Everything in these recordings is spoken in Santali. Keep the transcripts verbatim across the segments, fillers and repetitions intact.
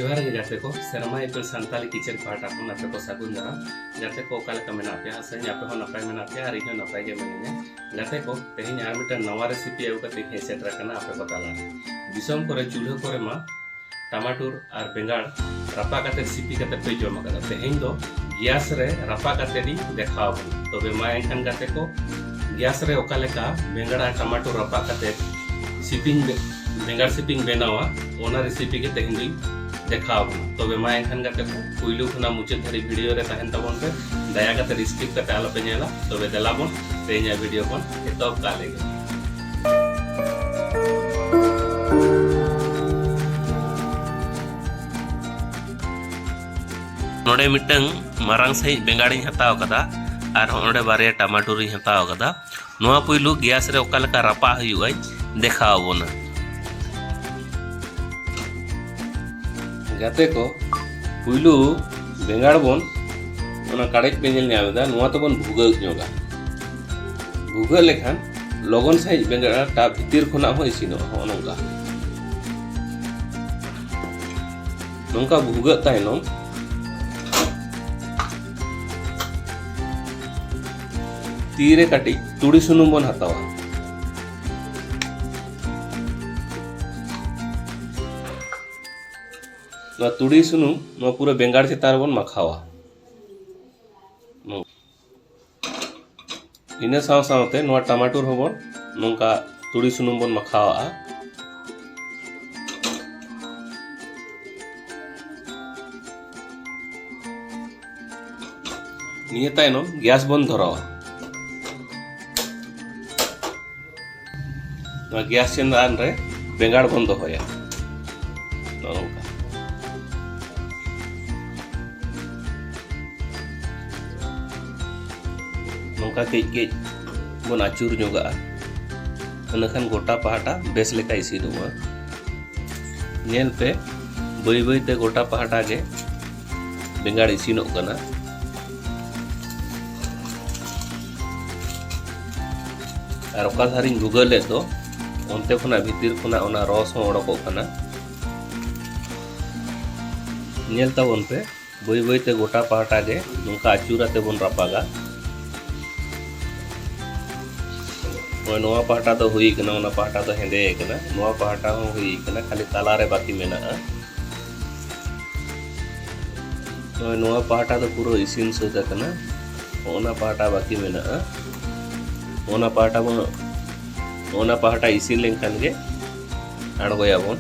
ᱡᱚᱦᱟᱨ ᱜᱮ ᱜᱟᱛᱮ ᱠᱚ, ᱥᱮᱨᱢᱟ ᱤᱯᱤᱞ ᱥᱟᱱᱛᱟᱞᱤ ᱠᱤᱪᱮᱱ ᱯᱟᱦᱴᱟ ᱠᱷᱚᱱ ᱟᱯᱮ ᱠᱚ ᱥᱟᱹᱜᱩᱱ ᱫᱟᱨᱟᱢ᱾ ᱜᱟᱛᱮ ᱠᱚ, ᱚᱠᱟ ᱞᱮᱠᱟ ᱢᱮᱱᱟᱜ ᱯᱮᱭᱟ? ᱟᱥᱟᱧ ᱟᱯᱮ ᱦᱚᱸ ᱱᱟᱯᱟᱭ ᱢᱮᱱᱟᱜ ᱯᱮᱭᱟ ᱟᱨ ᱤᱧ ᱦᱚᱸ ᱱᱟᱯᱟᱭ ᱜᱮ ᱢᱤᱱᱟᱹᱧᱟ᱾ ᱜᱟᱛᱮ ᱠᱚ, ᱛᱮᱦᱮᱧ ᱟᱨ ᱢᱤᱫᱴᱟᱝ ᱱᱟᱣᱟ ᱨᱮᱥᱤᱯᱤ ᱟᱹᱜᱩ ᱠᱟᱛᱮ ᱤᱧ ᱦᱮᱡ ᱥᱮᱴᱮᱨ ᱟᱠᱟᱱᱟ ᱟᱯᱮ ᱠᱚ ᱛᱟᱞᱟ ᱨᱮ᱾ ᱫᱤᱥᱚᱢ ᱠᱚᱨᱮ ᱪᱩᱞᱦᱟᱹ ᱠᱚᱨᱮ ᱢᱟ ᱴᱟᱢᱟᱴᱩᱨ ᱟᱨ ᱵᱮᱸᱜᱟᱲ ᱨᱟᱯᱟᱜ ᱠᱟᱛᱮ ᱥᱤᱯᱤ ᱠᱟᱛᱮ ᱯᱮ ᱡᱚᱢ ᱟᱠᱟᱫᱟ᱾ ᱛᱮᱦᱮᱧ ᱫᱚ ᱜᱮᱥ ᱨᱮ ᱨᱟᱯᱟᱜ ᱠᱟᱛᱮ ᱤᱧ ᱫᱮᱠᱷᱟᱣ ᱟᱵᱚᱱᱟ᱾ ᱛᱚᱵᱮ ᱢᱟ ᱮᱱᱠᱷᱟᱱ ᱜᱟᱛᱮ ᱠᱚ, ᱜᱮᱥ ᱨᱮ ᱚᱠᱟ ᱞᱮᱠᱟ ᱵᱮᱸᱜᱟᱲ ᱟᱨ ᱴᱟᱢᱟᱴᱩᱨ ᱨᱟᱯᱟᱜ ᱠᱟᱛᱮ ᱥᱤᱯᱤᱧ ᱵᱮ-, ᱵᱮᱸᱜᱟᱲ ᱥᱤᱯᱤᱧ ᱵᱮᱱᱟᱣᱟ, ᱚᱱᱟ ᱨᱮᱥᱤᱯᱤ ᱜᱮ ᱛᱮᱦᱮᱧ ᱫᱚᱧ ᱫᱮᱠᱷᱟᱣ ᱟᱵᱚᱱᱟ᱾ ᱛᱚᱵᱮ ᱢᱟ ᱮᱱᱠᱷᱟᱱ ᱜᱟᱛᱮ ᱠᱚ, ᱯᱩᱭᱞᱩ ᱠᱷᱚᱱᱟᱜ ᱢᱩᱪᱟᱹᱫ ᱫᱷᱟᱹᱨᱤᱡ ᱵᱷᱤᱰᱤᱭᱳ ᱨᱮ ᱛᱟᱦᱮᱱ ᱛᱟᱵᱚᱱ ᱯᱮ᱾ ᱫᱟᱭᱟ ᱠᱟᱛᱮ skip ᱠᱟᱛᱮ ᱟᱞᱚ ᱯᱮ ᱧᱮᱞᱟ᱾ ᱛᱚᱵᱮ ᱫᱮᱞᱟ ᱵᱚᱱ ᱛᱮᱦᱮᱧᱟᱜ ᱵᱷᱤᱰᱤᱭᱳ ᱵᱚᱱ ᱮᱛᱚᱦᱚᱵ ᱠᱟᱜ ᱞᱮᱜᱮ᱾ ᱱᱚᱰᱮ ᱢᱤᱫᱴᱟᱝ ᱢᱟᱨᱟᱝ ᱥᱟᱺᱦᱤᱡ ᱵᱮᱸᱜᱟᱲᱤᱧ ᱦᱟᱛᱟᱣ ᱟᱠᱟᱫᱟ ᱟᱨ ᱱᱚᱰᱮ ᱵᱟᱨᱭᱟ ᱴᱟᱢᱟᱴᱩᱨᱤᱧ ᱦᱟᱛᱟᱣ ᱟᱠᱟᱫᱟ᱾ ᱱᱚᱣᱟ ᱯᱩᱭᱞᱩ ᱜᱮᱥ ᱨᱮ ᱚᱠᱟ ᱞᱮᱠᱟ ᱨᱟᱯᱟᱜ ᱦᱩᱭᱩᱜᱼᱟᱧ ᱫᱮᱠᱷᱟᱣ ᱟᱵᱚᱱᱟ᱾ ᱜᱟᱛᱮ ᱠᱚ, ᱯᱩᱭᱞᱩ ᱵᱮᱸᱜᱟᱲ ᱵᱚᱱ, ᱚᱱᱟ ᱠᱟᱲᱮᱡ ᱯᱮ ᱧᱮᱞ ᱧᱟᱢ ᱮᱫᱟ, ᱱᱚᱣᱟ ᱛᱮᱵᱚᱱ ᱵᱷᱩᱜᱟᱹᱜ ᱧᱚᱜᱟ᱾ ᱵᱷᱩᱜᱟᱹᱜ ᱞᱮᱠᱷᱟᱱ ᱞᱚᱜᱚᱱ ᱥᱟᱺᱦᱤᱡ ᱵᱮᱸᱜᱟᱲ ᱴᱟᱵ ᱵᱷᱤᱛᱤᱨ ᱠᱷᱚᱱᱟᱜ ᱦᱚᱸ ᱤᱥᱤᱱᱚᱜᱼᱟ᱾ ᱦᱚᱸᱜᱼᱚ ᱱᱚᱝᱠᱟ, ᱱᱚᱝᱠᱟ ᱵᱷᱩᱜᱟᱹᱜ ᱛᱟᱭᱱᱚᱢ ᱛᱤᱨᱮ ᱠᱟᱹᱴᱤᱡ ᱛᱩᱲᱤ ᱥᱩᱱᱩᱢ ᱵᱚᱱ ᱦᱟᱛᱟᱣᱟ᱾ ᱱᱚᱣᱟ ᱛᱩᱲᱤ ᱥᱩᱱᱩᱢ ᱱᱚᱣᱟ ᱯᱩᱨᱟᱹ ᱵᱮᱸᱜᱟᱲ ᱪᱮᱛᱟᱱ ᱨᱮᱵᱚᱱ ᱢᱟᱠᱷᱟᱣᱟ᱾ ᱤᱱᱟᱹ ᱥᱟᱶ ᱥᱟᱶᱛᱮ ᱱᱚᱣᱟ ᱴᱟᱢᱟᱴᱩᱨ ᱦᱚᱸᱵᱚᱱ ᱱᱚᱝᱠᱟ ᱛᱩᱲᱤ ᱥᱩᱱᱩᱢ ᱵᱚᱱ ᱢᱟᱠᱷᱟᱣᱟᱜᱼᱟ᱾ ᱱᱤᱭᱟᱹ ᱛᱟᱭᱱᱚᱢ ᱜᱮᱥ ᱵᱚᱱ ᱫᱷᱚᱨᱟᱣᱟ᱾ ᱱᱚᱣᱟ ᱜᱮᱥ ᱪᱮᱛᱟᱱ ᱨᱮ ᱵᱮᱸᱜᱟᱲ ᱵᱚᱱ ᱫᱚᱦᱚᱭᱟ᱾ ᱱᱚᱜᱼᱚ ᱱᱚᱝᱠᱟ᱾ ᱱᱚᱝᱠᱟ ᱠᱟᱹᱡ ᱠᱟᱹᱡ ᱵᱚᱱ ᱟᱹᱪᱩᱨ ᱧᱚᱜᱟᱜᱼᱟ᱾ ᱤᱱᱟᱹᱠᱷᱟᱱ ᱜᱚᱴᱟ ᱯᱟᱦᱴᱟ ᱵᱮᱥ ᱞᱮᱠᱟ ᱤᱥᱤᱱᱚᱜᱼᱟ᱾ ᱧᱮᱞ ᱯᱮ, ᱵᱟᱹᱭ ᱵᱟᱹᱭ ᱛᱮ ᱜᱚᱴᱟ ᱯᱟᱦᱴᱟ ᱜᱮ ᱵᱮᱸᱜᱟᱲ ᱤᱥᱤᱱᱚᱜ ᱠᱟᱱᱟ᱾ ᱟᱨ ᱚᱠᱟ ᱫᱷᱟᱨᱮᱧ ᱵᱷᱩᱜᱟᱹᱜ ᱞᱮᱫ ᱫᱚ, ᱚᱱᱛᱮ ᱠᱷᱚᱱᱟᱜ ᱵᱷᱤᱛᱤᱨ ᱠᱷᱚᱱᱟᱜ ᱚᱱᱟ ᱨᱚᱥ ᱦᱚᱸ ᱚᱰᱚᱠᱚᱜ ᱠᱟᱱᱟ᱾ ᱧᱮᱞ ᱛᱟᱵᱚᱱ ᱯᱮ, ᱵᱟᱹᱭ ᱵᱟᱹᱭ ᱛᱮ ᱜᱚᱴᱟ ᱯᱟᱦᱴᱟ ᱜᱮ ᱱᱚᱝᱠᱟ ᱟᱹᱪᱩᱨ ᱟᱛᱮ ᱵᱚᱱ ᱨᱟᱯᱟᱜᱟ᱾ ᱱᱚᱜᱼᱚᱭ ᱱᱚᱣᱟ ᱯᱟᱦᱴᱟ ᱫᱚ ᱦᱩᱭ ᱠᱟᱱᱟ, ᱚᱱᱟ ᱯᱟᱦᱴᱟ ᱫᱚ ᱦᱮᱸᱫᱮ ᱠᱟᱱᱟ, ᱱᱚᱣᱟ ᱯᱟᱦᱴᱟ ᱦᱚᱸ ᱦᱩᱭ ᱠᱟᱱᱟ, ᱠᱷᱟᱹᱞᱤ ᱛᱟᱞᱟ ᱨᱮ ᱵᱟᱹᱠᱤ ᱢᱮᱱᱟᱜᱼᱟ᱾ ᱱᱚᱜᱼᱚᱭ ᱱᱚᱣᱟ ᱯᱟᱦᱴᱟ ᱫᱚ ᱯᱩᱨᱟᱹ ᱤᱥᱤᱱ ᱥᱟᱹᱛ ᱟᱠᱟᱱᱟ, ᱚᱱᱟ ᱯᱟᱦᱴᱟ ᱵᱟᱹᱠᱤ ᱢᱮᱱᱟᱜᱼᱟ᱾ ᱚᱱᱟ ᱯᱟᱦᱴᱟ ᱵᱚᱱ, ᱚᱱᱟ ᱯᱟᱦᱴᱟ ᱤᱥᱤᱱ ᱞᱮᱱᱠᱷᱟᱱ ᱜᱮ ᱟᱬᱜᱚᱭᱟᱵᱚᱱ᱾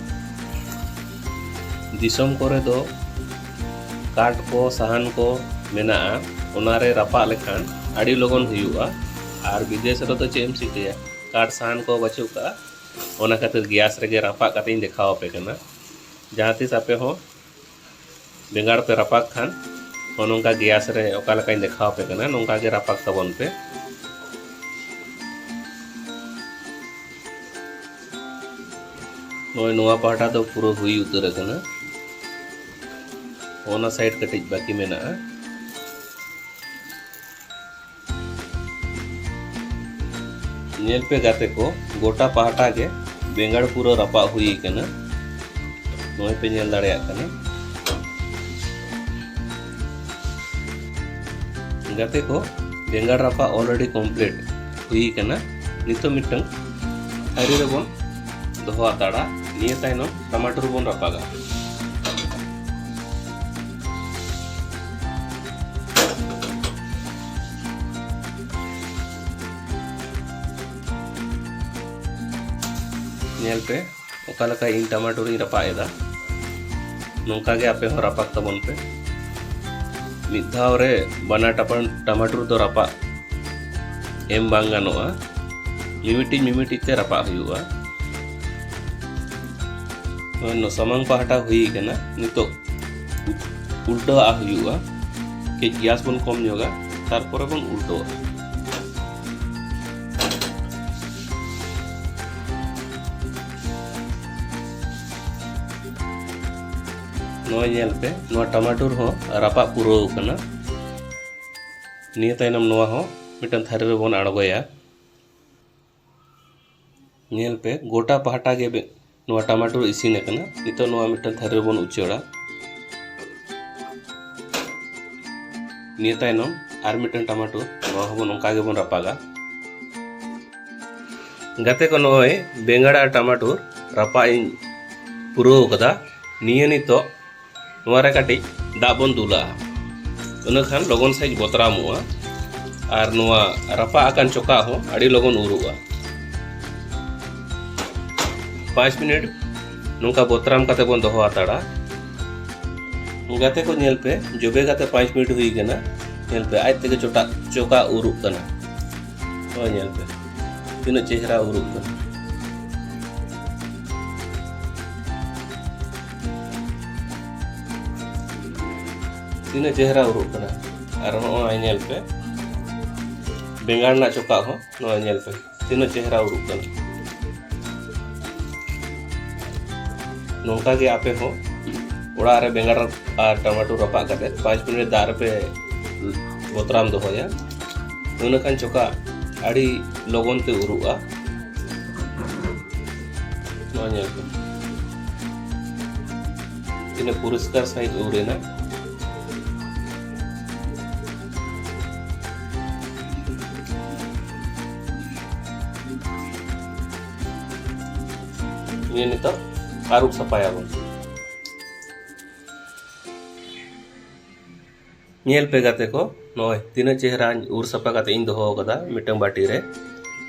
ᱫᱤᱥᱚᱢ ᱠᱚᱨᱮ ᱫᱚ ᱠᱟᱴ ᱠᱚ, ᱥᱟᱦᱟᱱ ᱠᱚ ᱢᱮᱱᱟᱜᱼᱟ, ᱚᱱᱟ ᱨᱮ ᱨᱟᱯᱟᱜ ᱞᱮᱠᱷᱟᱱ ᱟᱹᱰᱤ ᱞᱚᱜᱚᱱ ᱦᱩᱭᱩᱜᱼᱟ᱾ ᱟᱨ ᱵᱤᱫᱮᱥ ᱨᱮᱫᱚ ᱪᱮᱫ ᱮᱢ ᱪᱤᱠᱟᱹᱭᱟ, ᱠᱟᱴ ᱥᱟᱦᱟᱱ ᱠᱚ ᱵᱟᱹᱪᱩᱜ ᱠᱟᱜᱼᱟ, ᱚᱱᱟ ᱠᱷᱟᱹᱛᱤᱨ ᱜᱮᱥ ᱨᱮᱜᱮ ᱨᱟᱯᱟᱜ ᱠᱟᱛᱮᱧ ᱫᱮᱠᱷᱟᱣ ᱟᱯᱮ ᱠᱟᱱᱟ᱾ ᱡᱟᱦᱟᱸ ᱛᱤᱥ ᱟᱯᱮ ᱦᱚᱸ ᱵᱮᱸᱜᱟᱲ ᱯᱮ ᱨᱟᱯᱟᱜ ᱠᱷᱟᱱ, ᱱᱚᱜᱼᱚ ᱱᱚᱝᱠᱟ ᱜᱮᱥ ᱨᱮ ᱚᱠᱟ ᱞᱮᱠᱟᱧ ᱫᱮᱠᱷᱟᱣ ᱟᱯᱮ ᱠᱟᱱᱟ, ᱱᱚᱝᱠᱟ ᱜᱮ ᱨᱟᱯᱟᱜ ᱛᱟᱵᱚᱱ ᱯᱮ᱾ ᱱᱚᱜᱼᱚᱭ ᱱᱚᱣᱟ ᱯᱟᱦᱴᱟ ᱫᱚ ᱯᱩᱨᱟᱹ ᱦᱩᱭ ᱩᱛᱟᱹᱨ ᱟᱠᱟᱱᱟ᱾ ᱚᱱᱟ ᱥᱟᱭᱤᱰ ᱠᱟᱹᱴᱤᱡ ᱵᱟᱹᱠᱤ ᱢᱮᱱᱟᱜᱼᱟ᱾ ᱧᱮᱞ ᱯᱮ ᱜᱟᱛᱮ ᱠᱚ, ᱜᱚᱴᱟ ᱯᱟᱦᱴᱟ ᱜᱮ ᱵᱮᱸᱜᱟᱲ ᱯᱩᱨᱟᱹ ᱨᱟᱯᱟᱜ ᱦᱩᱭ ᱠᱟᱱᱟ᱾ ᱱᱚᱜᱼᱚᱭ ᱯᱮ ᱧᱮᱞ ᱫᱟᱲᱮᱭᱟᱜ ᱠᱟᱱᱟ᱾ ᱜᱟᱛᱮ ᱠᱚ, ᱵᱮᱸᱜᱟᱲ ᱨᱟᱯᱟᱜ already complete ᱦᱩᱭ ᱠᱟᱱᱟ᱾ ᱱᱤᱛᱚᱜ ᱢᱤᱫᱴᱟᱝ ᱛᱷᱟᱹᱨᱤ ᱨᱮᱵᱚᱱ ᱫᱚᱦᱚ ᱦᱟᱛᱟᱲᱟ᱾ ᱱᱤᱭᱟᱹ ᱛᱟᱭᱱᱚᱢ ᱴᱟᱢᱟᱴᱩᱨ ᱵᱚᱱ ᱨᱟᱯᱟᱜᱟ᱾ ᱧᱮᱞ ᱯᱮ, ᱚᱠᱟ ᱞᱮᱠᱟ ᱤᱧ ᱴᱟᱢᱟᱴᱩᱨ ᱤᱧ ᱨᱟᱯᱟᱜ ᱮᱫᱟ, ᱱᱚᱝᱠᱟ ᱜᱮ ᱟᱯᱮ ᱦᱚᱸ ᱨᱟᱯᱟᱜ ᱛᱟᱵᱚᱱ ᱯᱮ᱾ ᱢᱤᱫ ᱫᱷᱟᱣ ᱨᱮ ᱵᱟᱱᱟᱨ ᱴᱟᱯᱟ-, ᱴᱟᱢᱟᱴᱩᱨ ᱫᱚ ᱨᱟᱯᱟᱜ ᱮᱢ ᱵᱟᱝ ᱜᱟᱱᱚᱜᱼᱟ, ᱢᱤᱢᱤᱫᱴᱤᱡ ᱢᱤᱢᱤᱫᱴᱤᱡ ᱛᱮ ᱨᱟᱯᱟᱜ ᱦᱩᱭᱩᱜᱼᱟ᱾ ᱱᱚᱣᱟ ᱥᱟᱢᱟᱝ ᱯᱟᱦᱴᱟ ᱦᱩᱭ ᱠᱟᱱᱟ, ᱱᱤᱛᱚᱜ ᱩᱞᱴᱟᱹᱣᱟᱜ ᱦᱩᱭᱩᱜᱼᱟ᱾ ᱠᱟᱹᱡ ᱜᱮᱥ ᱵᱚᱱ ᱠᱚᱢ ᱧᱚᱜᱟ, ᱛᱟᱨᱯᱚᱨᱮ ᱵᱚᱱ ᱩᱞᱴᱟᱹᱣᱟ᱾ ᱱᱚᱣᱟ ᱧᱮᱞ ᱯᱮ, ᱱᱚᱣᱟ ᱴᱟᱢᱟᱴᱩᱨ ᱦᱚᱸ ᱨᱟᱯᱟᱜ ᱯᱩᱨᱟᱹᱣ ᱠᱟᱱᱟ᱾ ᱱᱤᱭᱟᱹ ᱛᱟᱭᱱᱚᱢ ᱱᱚᱣᱟ ᱦᱚᱸ ᱢᱤᱫᱴᱟᱝ ᱛᱷᱟᱹᱨᱤ ᱨᱮᱵᱚᱱ ᱟᱬᱜᱚᱭᱟ᱾ ᱧᱮᱞ ᱯᱮ, ᱜᱚᱴᱟ ᱯᱟᱦᱴᱟ ᱜᱮ ᱵᱮ-, ᱱᱚᱣᱟ ᱴᱟᱢᱟᱴᱩᱨ ᱤᱥᱤᱱ ᱟᱠᱟᱱᱟ᱾ ᱱᱤᱛᱚᱜ ᱱᱚᱣᱟ ᱢᱤᱫᱴᱟᱝ ᱛᱷᱟᱹᱨᱤ ᱨᱮᱵᱚᱱ ᱩᱪᱟᱹᱲᱟ᱾ ᱱᱤᱭᱟᱹ ᱛᱟᱭᱱᱚᱢ ᱟᱨ ᱢᱤᱫᱴᱟᱝ ᱴᱟᱢᱟᱴᱩᱨ, ᱱᱚᱣᱟ ᱦᱚᱸᱵᱚᱱ ᱚᱱᱠᱟ ᱜᱮᱵᱚᱱ ᱨᱟᱯᱟᱜᱟ᱾ ᱜᱟᱛᱮ ᱠᱚ, ᱱᱚᱜᱼᱚᱭ ᱵᱮᱸᱜᱟᱲ ᱟᱨ ᱴᱟᱢᱟᱴᱩᱨ ᱨᱟᱯᱟᱜ ᱤᱧ ᱯᱩᱨᱟᱹᱣ ᱠᱟᱫᱟ᱾ ᱱᱤᱭᱟᱹ ᱱᱤᱛᱚᱜ ᱱᱚᱣᱟ ᱨᱮ ᱠᱟᱹᱴᱤᱡ ᱫᱟᱜ ᱵᱚᱱ ᱫᱩᱞᱟᱜᱼᱟ, ᱤᱱᱟᱹ ᱠᱷᱟᱱ ᱞᱚᱜᱚᱱ ᱥᱟᱺᱦᱤᱡ ᱵᱚᱛᱨᱟᱢᱚᱜᱼᱟ ᱟᱨ ᱱᱚᱣᱟ ᱨᱟᱯᱟᱜ ᱟᱠᱟᱱ ᱪᱚᱠᱟᱜ ᱦᱚᱸ ᱟᱹᱰᱤ ᱞᱚᱜᱚᱱ ᱩᱨᱩᱜᱼᱟ᱾ ᱯᱟᱸᱪ ᱢᱤᱱᱤᱴ ᱱᱚᱝᱠᱟ ᱵᱚᱛᱨᱟᱢ ᱠᱟᱛᱮ ᱵᱚᱱ ᱫᱚᱦᱚ ᱦᱟᱛᱟᱲᱟ᱾ ᱜᱟᱛᱮ ᱠᱚ, ᱧᱮᱞ ᱯᱮ, ᱡᱚᱵᱮ ᱠᱟᱛᱮ ᱯᱟᱸᱪ ᱢᱤᱱᱤᱴ ᱦᱩᱭ ᱠᱟᱱᱟ᱾ ᱧᱮᱞ ᱯᱮ, ᱟᱡ ᱛᱮᱜᱮ ᱪᱚᱴᱟ ᱪᱚᱠᱟ ᱩᱨᱩᱜ ᱠᱟᱱᱟ᱾ ᱱᱚᱜᱼᱚᱭ ᱧᱮᱞ ᱯᱮ, ᱛᱤᱱᱟᱹᱜ ᱪᱮᱦᱨᱟ ᱩᱨᱩᱜ ᱠᱟᱱᱟ᱾ ᱛᱤᱱᱟᱹᱜ ᱪᱮᱦᱨᱟ ᱩᱨᱩᱜ ᱠᱟᱱᱟ᱾ ᱟᱨ ᱱᱚᱜᱼᱚᱭ ᱧᱮᱞ ᱯᱮ, ᱵᱮᱸᱜᱟᱲ ᱨᱮᱱᱟᱜ ᱪᱚᱠᱟᱜ ᱦᱚᱸ ᱱᱚᱜᱼᱚᱭ ᱧᱮᱞ ᱯᱮ, ᱛᱤᱱᱟᱹᱜ ᱪᱮᱦᱨᱟ ᱩᱨᱩᱜ ᱠᱟᱱᱟ᱾ ᱱᱚᱝᱠᱟ ᱜᱮ ᱟᱯᱮ ᱦᱚᱸ ᱚᱲᱟᱜ ᱨᱮ ᱵᱮᱸᱜᱟᱲ ᱟᱨ ᱴᱟᱢᱟᱴᱳ ᱨᱟᱯᱟᱜ ᱠᱟᱛᱮ ᱯᱟᱸᱪ ᱢᱤᱱᱤᱴ ᱫᱟᱜ ᱨᱮᱯᱮ ᱵᱚᱛᱨᱟᱢ ᱫᱚᱦᱚᱭᱟ, ᱤᱱᱟᱹ ᱠᱷᱟᱱ ᱪᱚᱠᱟ ᱟᱹᱰᱤ ᱞᱚᱜᱚᱱ ᱛᱮ ᱩᱨᱩᱜᱼᱟ᱾ ᱱᱚᱣᱟ ᱧᱮᱞ ᱯᱮ, ᱛᱤᱱᱟᱹᱜ ᱯᱚᱨᱤᱥᱠᱟᱨ ᱥᱟᱺᱦᱤᱡ ᱩᱨ ᱮᱱᱟ᱾ ᱱᱤᱭᱟᱹ ᱱᱤᱛᱚᱜ ᱟᱹᱨᱩᱵ ᱥᱟᱯᱷᱟᱭᱟᱵᱚᱱ᱾ ᱧᱮᱞ ᱯᱮ ᱜᱟᱛᱮ ᱠᱚ, ᱱᱚᱜᱼᱚᱭ ᱛᱤᱱᱟᱹᱜ ᱪᱮᱦᱨᱟᱧ ᱩᱨ ᱥᱟᱯᱷᱟ ᱠᱟᱛᱮ ᱤᱧ ᱫᱚᱦᱚ ᱟᱠᱟᱫᱟ ᱢᱤᱫᱴᱟᱝ ᱵᱟᱹᱴᱤ ᱨᱮ᱾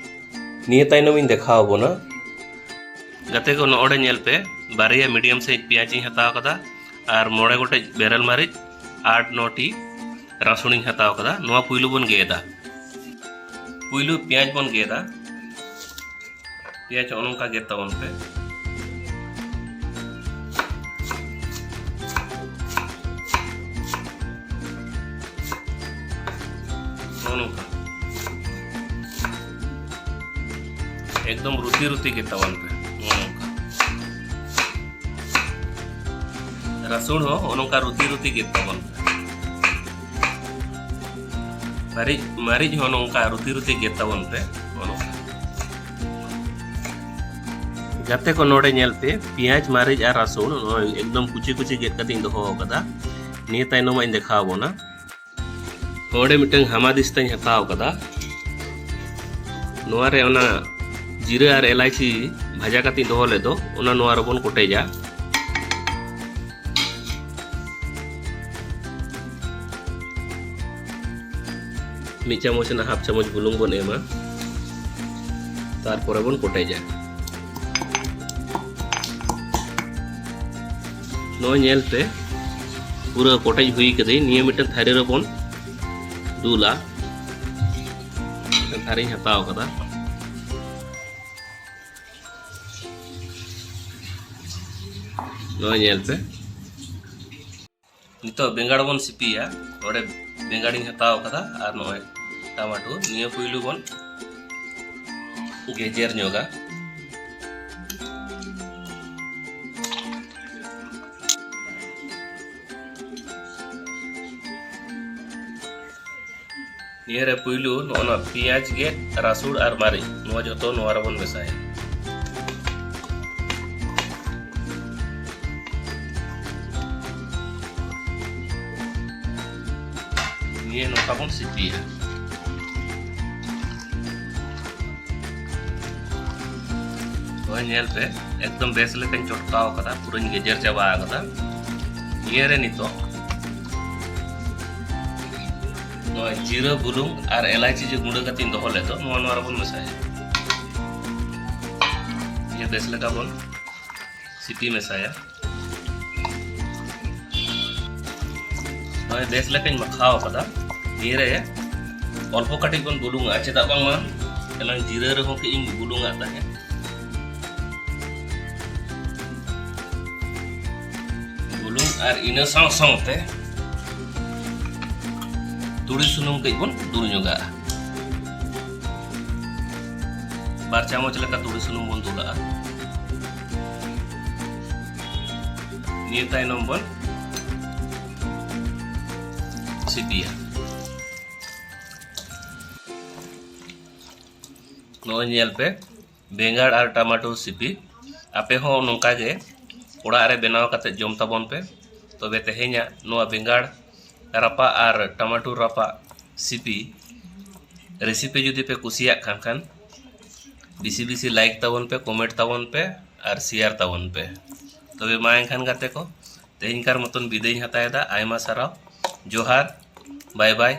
ᱱᱤᱭᱟᱹ ᱛᱟᱭᱱᱚᱢ ᱤᱧ ᱫᱮᱠᱷᱟᱣ ᱟᱵᱚᱱᱟ᱾ ᱜᱟᱛᱮ ᱠᱚ, ᱱᱚᱜᱼᱚᱭ ᱧᱮᱞ ᱯᱮ, ᱵᱟᱨᱭᱟ ᱢᱤᱰᱤᱭᱟᱢ ᱥᱟᱭᱤᱡ ᱯᱮᱸᱭᱟᱡᱽ ᱤᱧ ᱦᱟᱛᱟᱣ ᱟᱠᱟᱫᱟ ᱟᱨ ᱢᱚᱬᱮ ᱜᱚᱴᱮᱡ ᱵᱮᱨᱮᱞ ᱢᱟᱹᱨᱤᱪ, ᱟᱴ ᱱᱚᱴᱤ ᱨᱟᱹᱥᱩᱱ ᱤᱧ ᱦᱟᱛᱟᱣ ᱟᱠᱟᱫᱟ᱾ ᱱᱚᱣᱟ ᱯᱩᱭᱞᱩ ᱵᱚᱱ ᱜᱮᱫᱟ᱾ ᱯᱩᱭᱞᱩ ᱯᱮᱸᱭᱟᱡᱽ ᱵᱚᱱ ᱜᱮᱫᱟ᱾ ᱯᱮᱸᱭᱟᱡᱽ ᱱᱚᱜᱼᱚ ᱱᱚᱝᱠᱟ ᱜᱮᱫ ᱛᱟᱵᱚᱱ ᱯᱮ᱾ ᱱᱚᱜᱼᱚ ᱱᱚᱝᱠᱟ ᱮᱠᱫᱚᱢ ᱨᱩᱛᱤ ᱨᱩᱛᱤ ᱜᱮᱫ ᱛᱟᱵᱚᱱ ᱯᱮ᱾ ᱱᱚᱜᱼᱚ ᱱᱚᱝᱠᱟ᱾ ᱨᱟᱹᱥᱩᱱ ᱦᱚᱸ ᱱᱚᱜᱼᱚ ᱱᱚᱝᱠᱟ ᱨᱩᱛᱤ ᱨᱩᱛᱤ ᱜᱮᱫ ᱛᱟᱵᱚᱱ ᱯᱮ᱾ ᱢᱟᱹᱨᱤᱪ, ᱢᱟᱹᱨᱤᱪ ᱦᱚᱸ ᱱᱚᱝᱠᱟ ᱨᱩᱛᱤ ᱨᱩᱛᱤ ᱜᱮᱫ ᱛᱟᱵᱚᱱ ᱯᱮ᱾ ᱱᱚᱜᱼᱚ ᱱᱚᱝᱠᱟ᱾ ᱜᱟᱛᱮ ᱠᱚ, ᱱᱚᱰᱮ ᱧᱮᱞ ᱯᱮ, ᱯᱮᱸᱭᱟᱡᱽ, ᱢᱟᱹᱨᱤᱪ ᱟᱨ ᱨᱟᱹᱥᱩᱱ ᱱᱚᱜᱼᱚᱭ ᱮᱠᱫᱚᱢ ᱠᱩᱪᱤ ᱠᱩᱪᱤ ᱜᱮᱫ ᱠᱟᱛᱮ ᱤᱧ ᱫᱚᱦᱚ ᱟᱠᱟᱫᱟ᱾ ᱱᱤᱭᱟᱹ ᱛᱟᱭᱱᱚᱢ ᱤᱧ ᱫᱮᱠᱷᱟᱣ ᱟᱵᱚᱱᱟ᱾ ᱱᱚᱰᱮ ᱢᱤᱫᱴᱟᱝ ᱦᱟᱢᱟ ᱫᱤᱥᱛᱟᱧ ᱦᱟᱛᱟᱣ ᱠᱟᱫᱟ᱾ ᱱᱚᱣᱟ ᱨᱮ ᱚᱱᱟ ᱡᱤᱨᱟᱹ ᱟᱨ ᱮᱞᱟᱭᱪᱤ ᱵᱷᱟᱡᱟ ᱠᱟᱛᱮᱧ ᱫᱚᱦᱚ ᱞᱮᱫ ᱫᱚ, ᱚᱱᱟ ᱱᱚᱣᱟ ᱨᱮᱵᱚᱱ ᱠᱚᱴᱮᱡᱟ᱾ ᱢᱤᱫ ᱪᱟᱢᱚᱪ ᱨᱮᱱᱟᱜ ᱦᱟᱯ ᱪᱟᱢᱚᱪ ᱵᱩᱞᱩᱝ ᱵᱚᱱ ᱮᱢᱟ, ᱛᱟᱨᱯᱚᱨᱮ ᱵᱚᱱ ᱠᱚᱴᱮᱡᱟ᱾ ᱱᱚᱜᱼᱚᱭ ᱧᱮᱞ ᱯᱮ, ᱯᱩᱨᱟᱹ ᱠᱚᱴᱮᱡ ᱦᱩᱭ ᱠᱟᱹᱫᱟᱹᱧ᱾ ᱱᱤᱭᱟᱹ ᱢᱤᱫᱴᱮᱱ ᱛᱷᱟᱹᱨᱤ ᱨᱮᱵᱚᱱ ᱫᱩᱞᱟ᱾ ᱢᱤᱫᱴᱮᱱ ᱛᱷᱟᱹᱨᱤᱧ ᱦᱟᱛᱟᱣ ᱠᱟᱫᱟ᱾ ᱱᱚᱜᱼᱚᱭ ᱧᱮᱞ ᱯᱮ, ᱱᱤᱛᱚᱜ ᱵᱮᱸᱜᱟᱲ ᱵᱚᱱ ᱥᱤᱯᱤᱭᱟ᱾ ᱱᱚᱰᱮ ᱵᱮᱸᱜᱟᱲᱤᱧ ᱦᱟᱛᱟᱣ ᱠᱟᱫᱟ ᱟᱨ ᱱᱚᱜᱼᱚᱭ ᱴᱟᱢᱟᱴᱳ᱾ ᱱᱤᱭᱟᱹ ᱯᱩᱭᱞᱩ ᱵᱚᱱ ᱜᱮᱡᱮᱨ ᱧᱚᱜᱟ᱾ ᱱᱤᱭᱟᱹ ᱨᱮ ᱯᱩᱭᱞᱩ ᱱᱚᱜᱼᱚ ᱱᱚᱣᱟ ᱯᱮᱸᱭᱟᱡᱽ ᱜᱮᱫ, ᱨᱟᱹᱥᱩᱱ ᱟᱨ ᱢᱟᱹᱨᱤᱪ, ᱱᱚᱣᱟ ᱡᱚᱛᱚ ᱱᱚᱣᱟ ᱨᱮᱵᱚᱱ ᱢᱮᱥᱟᱭᱟ᱾ ᱱᱤᱭᱟᱹ ᱱᱚᱝᱠᱟ ᱵᱚᱱ ᱥᱤᱯᱤᱭᱟ᱾ ᱱᱚᱜᱼᱚᱭ ᱧᱮᱞ ᱯᱮ, ᱮᱠᱫᱚᱢ ᱵᱮᱥ ᱞᱮᱠᱟᱧ ᱪᱚᱴᱠᱟᱣ ᱠᱟᱫᱟ, ᱯᱩᱨᱟᱹᱧ ᱜᱮᱡᱮᱨ ᱪᱟᱵᱟ ᱠᱟᱫᱟ᱾ ᱱᱤᱭᱟᱹ ᱨᱮ ᱱᱤᱛᱚᱜ ᱱᱚᱣᱟ ᱡᱤᱨᱟᱹ, ᱵᱩᱞᱩᱝ ᱟᱨ ᱮᱞᱟᱭᱪᱤ ᱡᱮ ᱜᱩᱸᱰᱟᱹ ᱠᱟᱛᱮᱧ ᱫᱚᱦᱚ ᱞᱮᱫ ᱫᱚ, ᱱᱚᱣᱟ, ᱱᱚᱣᱟ ᱨᱮᱵᱚᱱ ᱢᱮᱥᱟᱭᱟ᱾ ᱱᱤᱭᱟᱹ ᱵᱮᱥ ᱞᱮᱠᱟ ᱵᱚᱱ ᱥᱤᱯᱤ ᱢᱮᱥᱟᱭᱟ᱾ ᱱᱚᱜᱼᱚᱭ ᱵᱮᱥ ᱞᱮᱠᱟᱧ ᱢᱟᱠᱷᱟᱣ ᱠᱟᱫᱟ᱾ ᱱᱤᱭᱟᱹ ᱨᱮ ᱚᱞᱯᱚ ᱠᱟᱹᱴᱤᱡ ᱵᱚᱱ ᱵᱩᱞᱩᱝᱟ, ᱪᱮᱫᱟᱜ ᱵᱟᱝᱢᱟ ᱮᱱᱟᱝ ᱡᱤᱨᱟᱹ ᱨᱮᱦᱚᱸ ᱠᱟᱹᱡ ᱤᱧ ᱵᱩᱞᱩᱝ ᱟᱜ ᱛᱟᱦᱮᱸᱫ᱾ ᱵᱩᱞᱩᱝ ᱟᱨ ᱤᱱᱟᱹ ᱥᱟᱶ ᱥᱟᱶᱛᱮ ᱛᱩᱲᱤ ᱥᱩᱱᱩᱢ ᱠᱟᱹᱡ ᱵᱚᱱ ᱫᱩᱞ ᱧᱚᱜᱟᱜᱼᱟ᱾ ᱵᱟᱨ ᱪᱟᱢᱚᱪ ᱞᱮᱠᱟ ᱛᱩᱲᱤ ᱥᱩᱱᱩᱢ ᱵᱚᱱ ᱫᱩᱞᱟᱜᱼᱟ᱾ ᱱᱤᱭᱟᱹ ᱛᱟᱭᱱᱚᱢ ᱵᱚᱱ ᱥᱤᱯᱤᱭᱟ᱾ ᱱᱚᱜᱼᱚᱭ ᱧᱮᱞ ᱯᱮ, ᱵᱮᱸᱜᱟᱲ ᱟᱨ ᱴᱟᱢᱟᱴᱳ ᱥᱤᱯᱤ᱾ ᱟᱯᱮ ᱦᱚᱸ ᱱᱚᱝᱠᱟ ᱜᱮ ᱚᱲᱟᱜ ᱨᱮ ᱵᱮᱱᱟᱣ ᱠᱟᱛᱮ ᱡᱚᱢ ᱛᱟᱵᱚᱱ ᱯᱮ᱾ ᱛᱚᱵᱮ ᱛᱮᱦᱮᱧᱟᱜ ᱱᱚᱣᱟ ᱵᱮᱸᱜᱟᱲ ᱨᱟᱯᱟᱜ ᱟᱨ ᱴᱟᱢᱟᱴᱳ ᱨᱟᱯᱟᱜ ᱨᱮᱥᱤᱯᱤ ᱨᱮᱥᱤᱯᱤ ᱡᱩᱫᱤ ᱯᱮ ᱠᱩᱥᱤᱭᱟᱜ ᱠᱷᱟᱱ ᱠᱷᱟᱱ ᱵᱮᱥᱤ ᱵᱮᱥᱤ ᱞᱟᱭᱤᱠ ᱛᱟᱵᱚᱱ ᱯᱮ, ᱠᱚᱢᱮᱱᱴ ᱛᱟᱵᱚᱱ ᱯᱮ ᱟᱨ ᱥᱮᱭᱟᱨ ᱛᱟᱵᱚᱱ ᱯᱮ᱾ ᱛᱚᱵᱮ ᱢᱟ ᱮᱱᱠᱷᱟᱱ ᱜᱟᱛᱮ ᱠᱚ, ᱛᱮᱦᱮᱧ ᱠᱟᱨ ᱢᱚᱛᱚᱱ ᱵᱤᱫᱟᱹᱭ ᱤᱧ ᱦᱟᱛᱟᱣ ᱮᱫᱟ᱾ ᱟᱭᱢᱟ ᱥᱟᱨᱦᱟᱣ, ᱡᱚᱦᱟᱨ, ᱵᱟᱭ ᱵᱟᱭ᱾